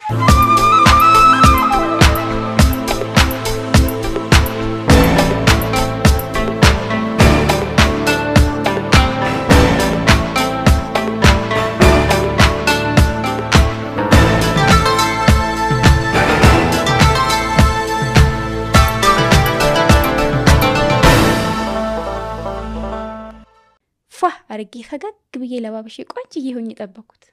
ፏ አርጌ ፈገግ ብዬ ለባብሼ ቆንጅዬ ሆኜ ጠበኩት።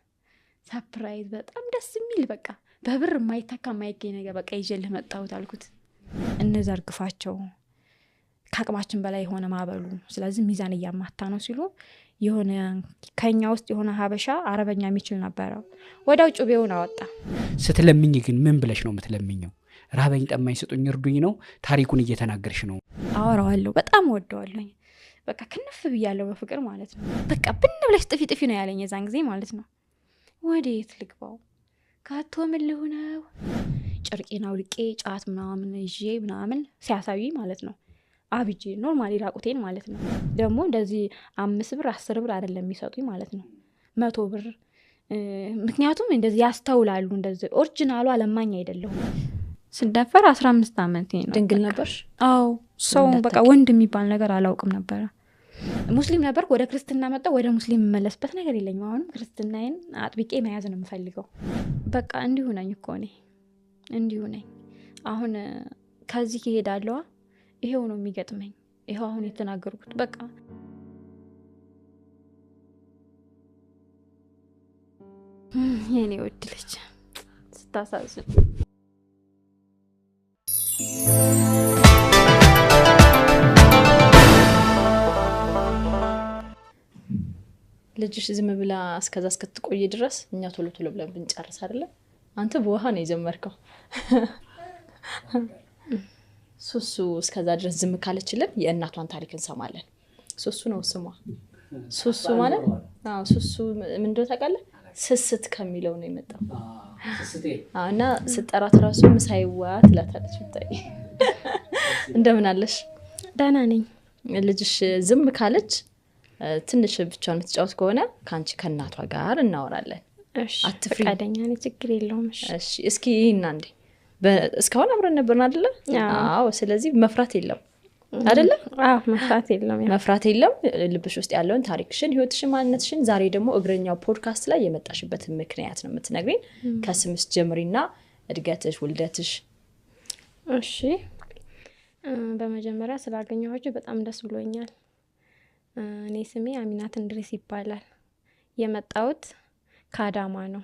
Surprise፣ በጣም ደስ የሚል፣ በቃ በብር የማይተካ የማይገኝ ነገር በቃ ይዤልህ መጣሁት አልኩት። እንዘርግፋቸው፣ ከአቅማችን በላይ የሆነ ማዕበሉ፣ ስለዚህ ሚዛን እያማታ ነው ሲሉ የሆነ ከኛ ውስጥ የሆነ ሀበሻ አረበኛ የሚችል ነበረው። ወዲያው ጩቤውን አወጣ። ስትለምኝ ግን ምን ብለሽ ነው የምትለምኘው? ራበኝ፣ ጠማኝ፣ ስጡኝ፣ እርዱኝ ነው? ታሪኩን እየተናገርሽ ነው? አወራዋለሁ፣ በጣም እወደዋለሁኝ። በቃ ክንፍ ብያለሁ በፍቅር ማለት ነው። በቃ ብን ብለሽ ጥፊ ጥፊ ነው ያለኝ የዛን ጊዜ ማለት ነው። ወዴት ልግባው? ካቶ ምን ልሁነው? ጨርቄን አውልቄ ጫት ምናምን ይዤ ምናምን ሲያሳዩኝ ማለት ነው። አብጄ normally ራቁቴን ማለት ነው። ደግሞ እንደዚህ 5 ብር 10 ብር አይደለም የሚሰጡኝ ማለት ነው፣ 100 ብር። ምክንያቱም እንደዚህ ያስተውላሉ። እንደዚህ original ኡ ለማኝ አይደለሁም። ስደፈር 15 ዓመቴ ነው። ድንግል ነበርሽ? አዎ፣ ሰው በቃ ወንድ የሚባል ነገር አላውቅም ነበረ። ሙስሊም ነበርኩ። ወደ ክርስትና መጣሁ። ወደ ሙስሊም የምመለስበት ነገር የለኝም። አሁንም ክርስትናዬን አጥብቄ መያዝ ነው የምፈልገው። በቃ እንዲሁ ነኝ እኮ እኔ፣ እንዲሁ ነኝ። አሁን ከዚህ ይሄዳለዋ፣ ይሄው ነው የሚገጥመኝ። ይኸው አሁን የተናገርኩት በቃ። የኔ ውድ ልጅ ስታሳዝን። ልጅሽ ዝም ብላ እስከዛ እስክትቆይ ድረስ እኛ ቶሎ ቶሎ ብለን ብንጨርስ አይደለም? አንተ በውሃ ነው የጀመርከው። ሱሱ እስከዛ ድረስ ዝም ካለችልን የእናቷን ታሪክ እንሰማለን። ሱሱ ነው ስሟ። ሱሱ ማለት፣ አዎ፣ ሱሱ ምን እንደሆነ ታውቃለህ? ስስት ከሚለው ነው የመጣው። አዎ፣ እና ስጠራት ራሱ ምሳይዋ ትላታለች። ብታይ እንደምን አለሽ? ደህና ነኝ። ልጅሽ ዝም ካለች፣ ትንሽ ብቻዋን የምትጫወት ከሆነ ከአንቺ ከእናቷ ጋር እናወራለን። እሺ። አትፍሪ። ፈቃደኛ ነኝ፣ ችግር የለውም። እሺ። እሺ፣ እስኪ ይህና እንዴ እስካሁን አብረን ነበርን አይደለ? አዎ። አዎ። ስለዚህ መፍራት የለም አይደለ? አዎ፣ መፍራት የለውም። ያው መፍራት የለም። ልብሽ ውስጥ ያለውን ታሪክሽን፣ ህይወትሽን፣ ማንነትሽን፣ ዛሬ ደግሞ እግረኛው ፖድካስት ላይ የመጣሽበትን ምክንያት ነው የምትነግሪን። ከስምሽ ጀምሪና እድገትሽ፣ ውልደትሽ። እሺ፣ በመጀመሪያ ስላገኘኋችሁ በጣም ደስ ብሎኛል። እኔ ስሜ አሚናት እንድሪስ ይባላል። የመጣሁት ከአዳማ ነው።